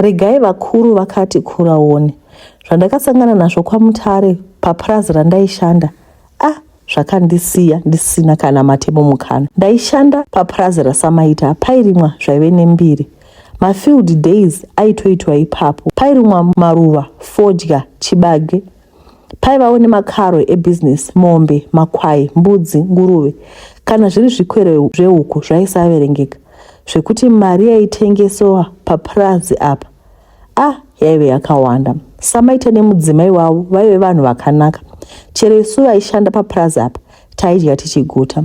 Regai vakuru vakati kuraone. Zvandakasangana nazvo kwaMutare papurazi randaishanda ah zvakandisiya ndisina kana mate mumukanwa. Ndaishanda papurazi raSamaita pairimwa zvaive nembiri. Mafield days aitoitwa ipapo. Pairimwa maruva, fodya, chibage. Paivawo nemakaro ebhizinesi, mombe, makwai, mbudzi, nguruve. Kana zviri zvikwere zvehuku zvaisaverengeka zvekuti mari yaitengesewa papurazi apa ah yaive yakawanda. Samaita nemudzimai wavo vaive vanhu vakanaka. Chero isu vaishanda papurazi apa taidya tichiguta.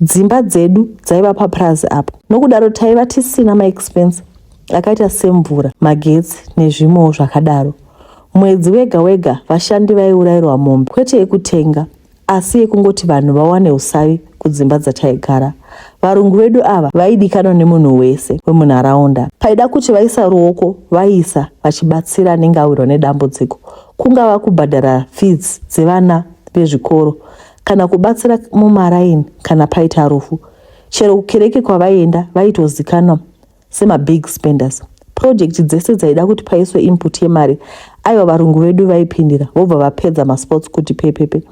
Dzimba dzedu dzaiva papurazi apa nokudaro taiva tisina maexpense akaita semvura, magetsi nezvimwewo zvakadaro. Mwedzi wega wega vashandi vaiurayirwa mombe kwete yekutenga asi yekungoti vanhu vawane usavi kudzimba dzataigara. Varungu vedu ava vaidikanwa nemunhu wese wemunharaunda. Paida kuti vaisa ruoko vaiisa vachibatsira anenge awirwa nedambudziko, kungava kubhadhara fees dzevana vezvikoro kana kubatsira mumaraini kana paita rufu. Chero kukereke kwavaienda vaitozikanwa semabig spenders. Project dzese dzaida kuti paiswe input yemari, aiwa varungu vedu vaipindira vobva vapedza masports kuti pepepe.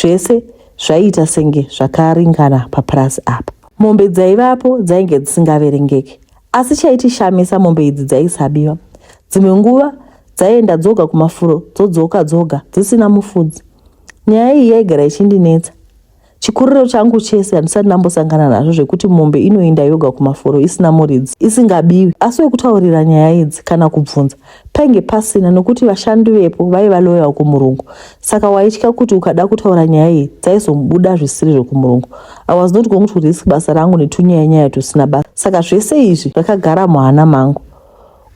Zvese zvaiita senge zvakaringana papurazi apa. Mombe dzaivapo dzainge dzisingaverengeki. Asi chaitishamisa mombe idzi dzaisabiwa. Dzimwe nguva dzaienda dzoga kumafuro dzodzoka dzoga dzisina mufudzi. Nyaya iyi yaigara ichindinetsa. Chikuriro changu chese handisati ndambosangana nazvo zvekuti mombe inoinda yoga kumafuro isina muridzi, isingabiwi. Asi wekutaurira nyaya idzi kana kubvunza painge pasina nokuti vashandi vepo vaiva loyal kumurungu. Saka waitya kuti ukada kutaura nyaya iyi dzaizobuda zvisiri zvekumurungu. I was not going to risk basa rangu netunyaya nyaya tusina basa. Saka zvese izvi zvakagara muhana mangu.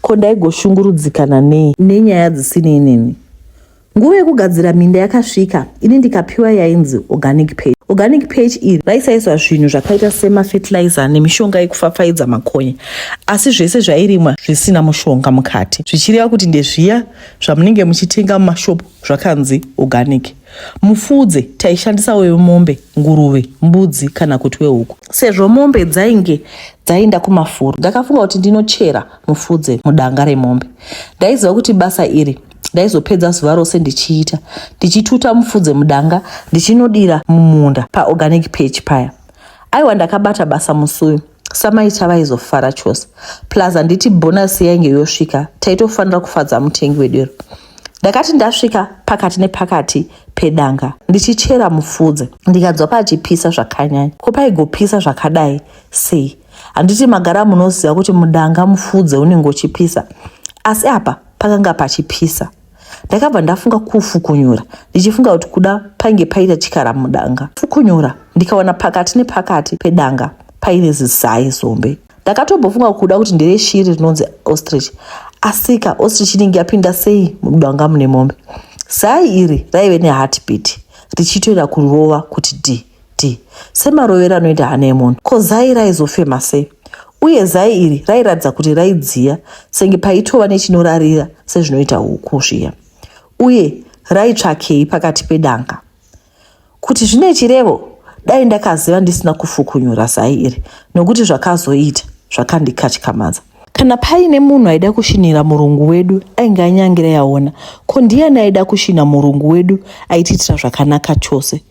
Ko ndaigoshungurudzikana nei nenyaya dzisinei neni? Nguva yekugadzira minda yakasvika ini ndikapiwa yainzi organic patch. Organic patch iri raisaiswa zvinhu zvakaita semafertilizer nemishonga yekufapfaidza makonye asi zvese zvairimwa zvisina mushonga mukati zvichireva kuti ndezviya zvamunenge muchitenga mumashopu zvakanzi organic. Mufudze taishandisa wemombe, nguruve, mbudzi kana kuti wehuku. Sezvo mombe dzainge dzaenda kumafuro ndakafunga kuti ndinochera mufudze mudanga remombe. Ndaiziva kuti basa iri ndaizopedza zuva rose ndichiita ndichituta mufudze mudanga ndichinodira mumunda paorganic patch paya. Aiwa ndakabata basa musi uyu samaita vaizofara chose plus handiti bonus yainge yosvika taitofanira kufadza mutengi wedero. Ndakati ndasvika pakati nepakati pedanga ndichichera mufudze ndikanzwa pachipisa zvakanyanya. Ko paigopisa zvakadai sei? Handiti magara munoziva kuti mudanga mufudze unenge uchipisa asi apa pakanga pachipisa. Ndakabva ndafunga kufukunyura ndichifunga kuti kuda painge paita chikara mudanga. Fukunyura ndikawana pakati nepakati pedanga paine zizai zombe. Ndakatombofunga kuda kuti ndere shiri rinonzi ostrich asika ostrich inenge yapinda sei mudanga mune mombe. Zai iri raive neheartbeat richitoita kurova kuti dhi dhi semarovero anoita hana yemunhu. Ko zai raizofema sei? Uye zai iri rairatidza kuti raidziya senge paitova nechinorarira sezvinoita huku zviya. Uye raitsvakei pakati pedanga? Kuti zvine chirevo? Dai ndakaziva ndisina kufukunyura zai iri nokuti zvakazoita zvakandikatyamadza. Kana paine munhu aida kushinhira murungu wedu ainge anyangira yaona. Ko ndiyani aida kushinha murungu wedu aitiitira zvakanaka chose?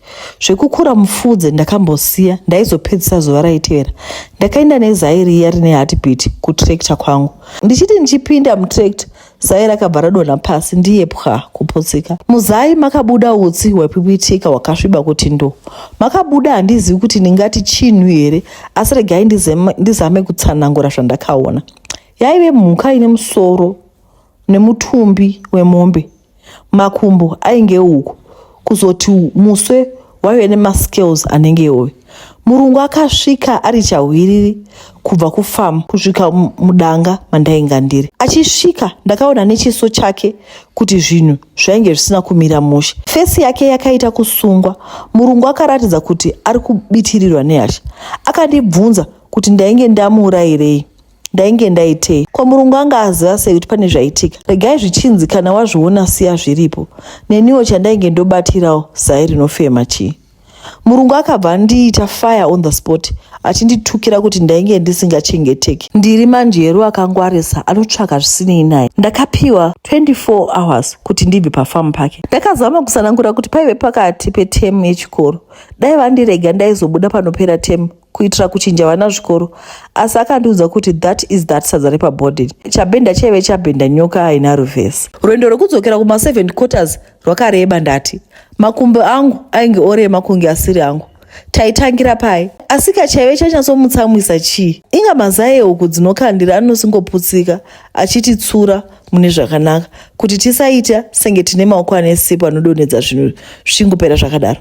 Zvekukura mufudze ndakambosiya ndaizopedzisa zuva raitevera. Ndakaenda nezai riya rine heartbeat kutractor kwangu. Ndichiti ndichipinda mutractor zai rakabva radonha pasi ndiye pwa kuputsika. Muzai makabuda utsi hwaipwipwitika hwakasviba kuti ndo. Makabuda handizivi kuti ndingati chinhu here asi regai ndizame kutsanangura zvandakaona. Yaive mhuka ine musoro nemutumbi wemombe. Makumbo ainge ehuku kuzoti muswe waive nemascales anenge ehove. Murungu akasvika ari chahwiriri kubva kufamu kusvika mudanga mandainga ndiri. Achisvika ndakaona nechiso chake kuti zvinhu zvainge zvisina kumira mushe. Fesi yake yakaita kusungwa. Murungu akaratidza kuti ari kubitirirwa nehasha. Akandibvunza kuti ndainge ndamuurayirei. Ndainge ndaitei? Ko murungu anga aziva sei kuti pane zvaitika? Regai zvichinzi kana wazviona siya zviripo. Neniwo chandainge ndobatirawo zai rinofema chii? Murungu akabva andiita fire on the spot. achinditukira kuti ndainge ndisingachengeteki. Ndiri manjeru akangwarisa anotsvaka zvisinei naye. Ndakapiwa 24 hours kuti ndibve pafamu pake. Ndakazama kusanangura kuti paive pakati petemu yechikoro. Dai vandirega ndaizobuda panopera temu kuitira kuchinja vana zvikoro asi akandiudza kuti that is that sadza repabhodhi chabhenda chaive chabhenda nyoka haina ruvhesi. Rwendo rwekudzokera kuma7 quarters rwakareba ndati makumbo angu ainge orema kunge asiri angu. Taitangira pai? Asika chaive chanyatsomutsamwisa chii? Inga mazai ehuku dzinokandira anosingoputsika achititsura mune zvakanaka kuti tisaita senge tine maoko ane sipo anodonhedza zvinhu zvichingopera zvakadaro.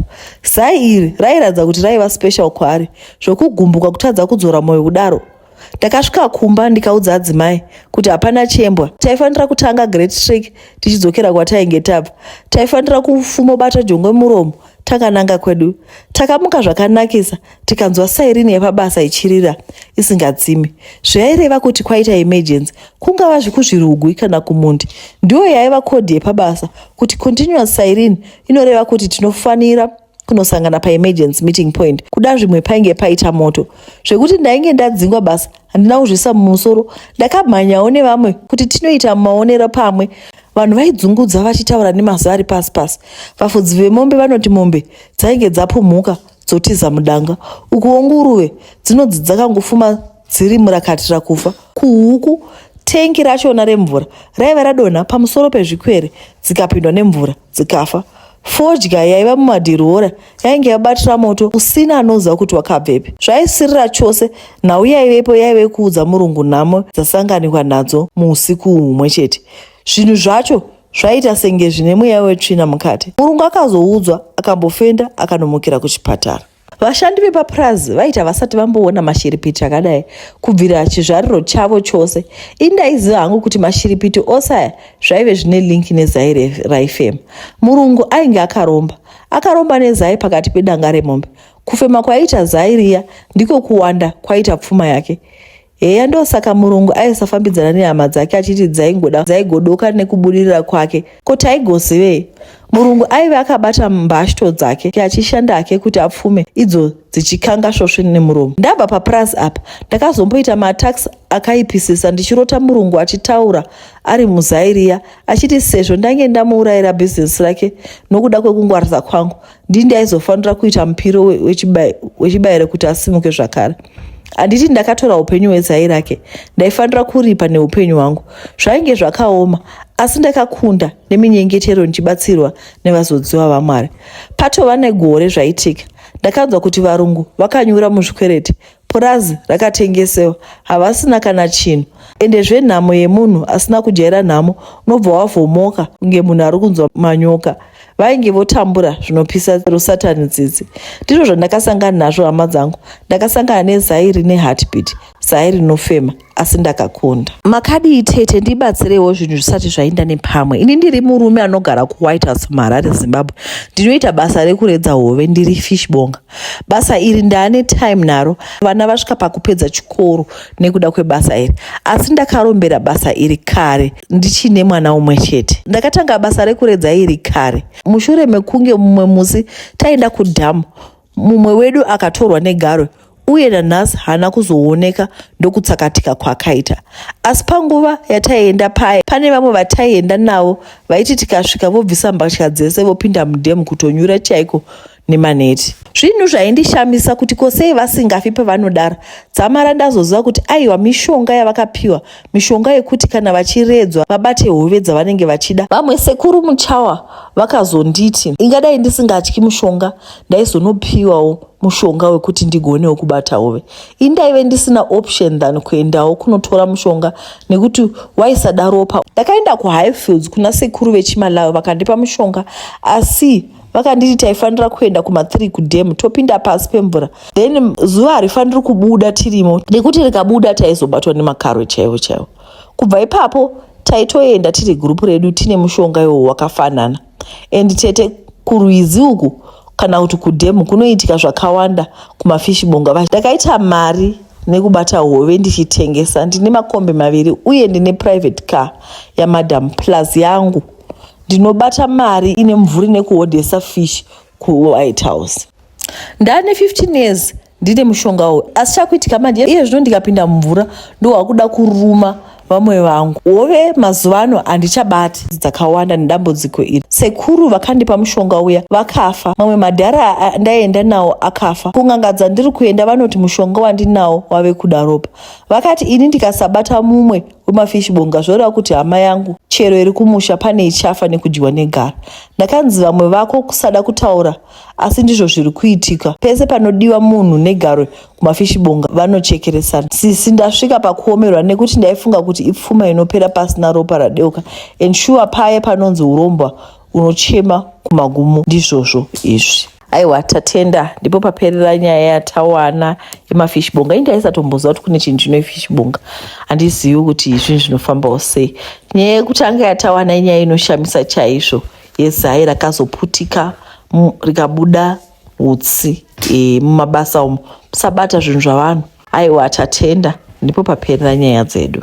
Zai iri rairatidza kuti raiva special kwaari zvokugumbuka kutadza kudzora mwoyo kudaro. Ndakasvika kumba ndikaudza adzimai kuti hapana chembwa. Taifanira kutanga Great Trek tichidzokera kwatainge tabva. Taifanira kufumobata jongwe muromo takananga kwedu. Takamuka zvakanakisa tikanzwa sairini yepabasa ichirira isingadzimi. Zvaireva kuti kwaita emergency, kungava kuzvirugwi kana kumundi. Ndiyo yaiva kodhi yepabasa kuti continuous siren inoreva kuti tinofanira kunosangana paemergency meeting point kuda zvimwe painge paita moto. Zvekuti ndainge ndadzingwa basa handina kuzviisa mumusoro. Ndakamhanyawo nevamwe kuti tinoita maonero pamwe. Vanhu vaidzungudza vachitaura nemazwi ari pasi pasi. Vafudzi vemombe vanoti mombe dzainge dzapumhuka dzotiza mudanga. Ukuwo nguruve dzinonzi dzakangofuma dziri murakatira kufa. Kuhuku, tengi rachona remvura raiva radonha pamusoro pezvikwere dzikapindwa nemvura dzikafa. Fodya yaiva mumadhirihora yainge yabatira moto usina anoziva kuti wakabvepi. Zvaisirira chose, nhau yaivepo yaive kuudza murungu nhamo dzasanganikwa nadzo muusiku humwe chete. Zvinhu zvacho zvaita senge zvine mweya wetsvina mukati. Murungu akazoudzwa akambofenda akanomukira kuchipatara. Vashandi vepapurazi vaita vasati vamboona mashiripiti akadai kubvira chizvariro chavo chose. Ini ndaiziva hangu kuti mashiripiti ose aya zvaive zvine link nezai raifema. Murungu ainge akaromba. Akaromba nezai pakati pedanga remombe. Kufema kwaiita zai riya ndiko kuwanda kwaita pfuma yake. Heya ndosaka murungu aisafambidzana nehama dzake achiti dzaingoda dzaigodoka nekubudirira kwake. Ko taigozivei? Murungu aive akabata mbashto dzake achishanda hake kuti apfume idzo dzichikanga svosve nemuromo. Ndabva papurazi apa ndakazomboita maattacks akaipisisa ndichirota murungu achitaura ari muzai riya achiti sezvo ndange ndamuurayira bhizinesi rake nokuda kwekungwarisa kwangu ndini ndaizofanira kuita mupiro wechibayiro kuti asimuke zvakare. Handiti ndakatora upenyu hwezai rake, ndaifanira kuripa neupenyu hwangu. Zvainge zvakaoma, asi ndakakunda neminyengetero ndichibatsirwa nevazodziwa vaMwari. Patova negore zvaitika, ndakanzwa kuti varungu vakanyura muzvikwereti, purazi rakatengesewa, havasina kana chinhu. Ende zvenhamo yemunhu asina kujaira nhamo unobva wavhomoka kunge munhu ari kunzwa manyoka. Vainge votambura zvinopisa rusatani tsitsi. Ndizvo zvandakasangana nazvo hama dzangu. Ndakasangana nezai rine heartbeat, zai rinofema asi ndakakunda. Makadii tete ndibatsireiwo zvinhu zvisati zvainda nepamwe. Ini ndiri murume anogara kuWhite House muHarare Zimbabwe. Ndinoita basa rekuredza hove ndiri fish bonga. Basa iri ndaane time naro. Vana vasvika pakupedza chikoro nekuda kwebasa iri. Asi ndakarombera basa iri kare ndichine mwana umwe chete. Ndakatanga basa rekuredza iri kare mushure mekunge mumwe musi taenda kudhamu mumwe wedu akatorwa negarwe uye nanhasi haana kuzooneka ndokutsakatika kwaakaita. Asi panguva yataienda paye pane vamwe vataienda navo vaiti tikasvika vobvisa mbatya dzese vopinda mudhemu kutonyura chaiko nemaneti. Zvinhu zvaindishamisa kuti ko sei vasingafi pavanodara. Dzamara ndazoziva kuti aiwa mishonga yavakapiwa, mishonga yekuti kana vachiredzwa vabate hove dzavanenge vachida. Vamwe sekuru Muchawa vakazonditi ingadai ndisingatyi mushonga ndaizonopiwawo mushonga wekuti ndigonewo kubata hove. Ini ndaive ndisina option than kuendawo kunotora mushonga nekuti waisada ropa. Ndakaenda kuHighfields kuna sekuru vechiMalawi vakandipa mushonga asi vakanditi taifanira kuenda kuma3 kudam topinda pasi pemvura then zuva harifaniri kubuda tirimo nekuti rikabuda taizobatwa nemakarwe chaiwo chaiwo. Kubva ipapo taitoenda tiri gurupu redu tine mushonga iwowo wakafanana and tete kurwizi uku kana kuti kudhemu kunoitika zvakawanda kumafishibonga. Ndakaita mari nekubata hove ndichitengesa. Ndine makombi maviri uye ndine private car yamadam plus yangu. Ndinobata mari ine mvuri nekuhodhesa fish kuWhite House. Ndane 15 years. Ndine mushonga uyu asi chakuitika manje iye zvino ndikapinda mumvura ndowakuda kuruma vamwe vangu. Hove mazuva ano handichabati dzakawanda nedambudziko iri. Sekuru vakandipa mushonga uya vakafa. Mamwe madhara andaienda nawo akafa. Kun'anga dzandiri kuenda vanoti mushonga wandinawo wave kuda ropa. Vakati ini ndikasabata mumwe wemafishbonga zvoreva kuti hama yangu chero iri kumusha pane ichafa nekudyiwa negara. Ndakanzi vamwe vako kusada kutaura asi ndizvo zviri kuitika pese panodiwa munhu negarwe kumafishibonga vanochekeresana. Sisi ndasvika pakuomerwa nekuti ndaifunga kuti ipfuma inopera pasina ropa radeuka and sure paye panonzi urombwa unochema kumagumo ndizvozvo izvi. Aiwa tatenda, ndipo paperera nyaya yatawana yemafishbonga. Ini ndaisatomboziva kuti kune chinhu chinoi fishbonga, handizivi kuti zvinhu zvinofambawo sei. Nyaya yekutanga yatawana inyaya inoshamisa chaizvo yezai rakazoputika rikabuda utsi e, mumabasa umo musabata zvinhu zvavanhu. Aiwa tatenda, ndipo paperera nyaya dzedu.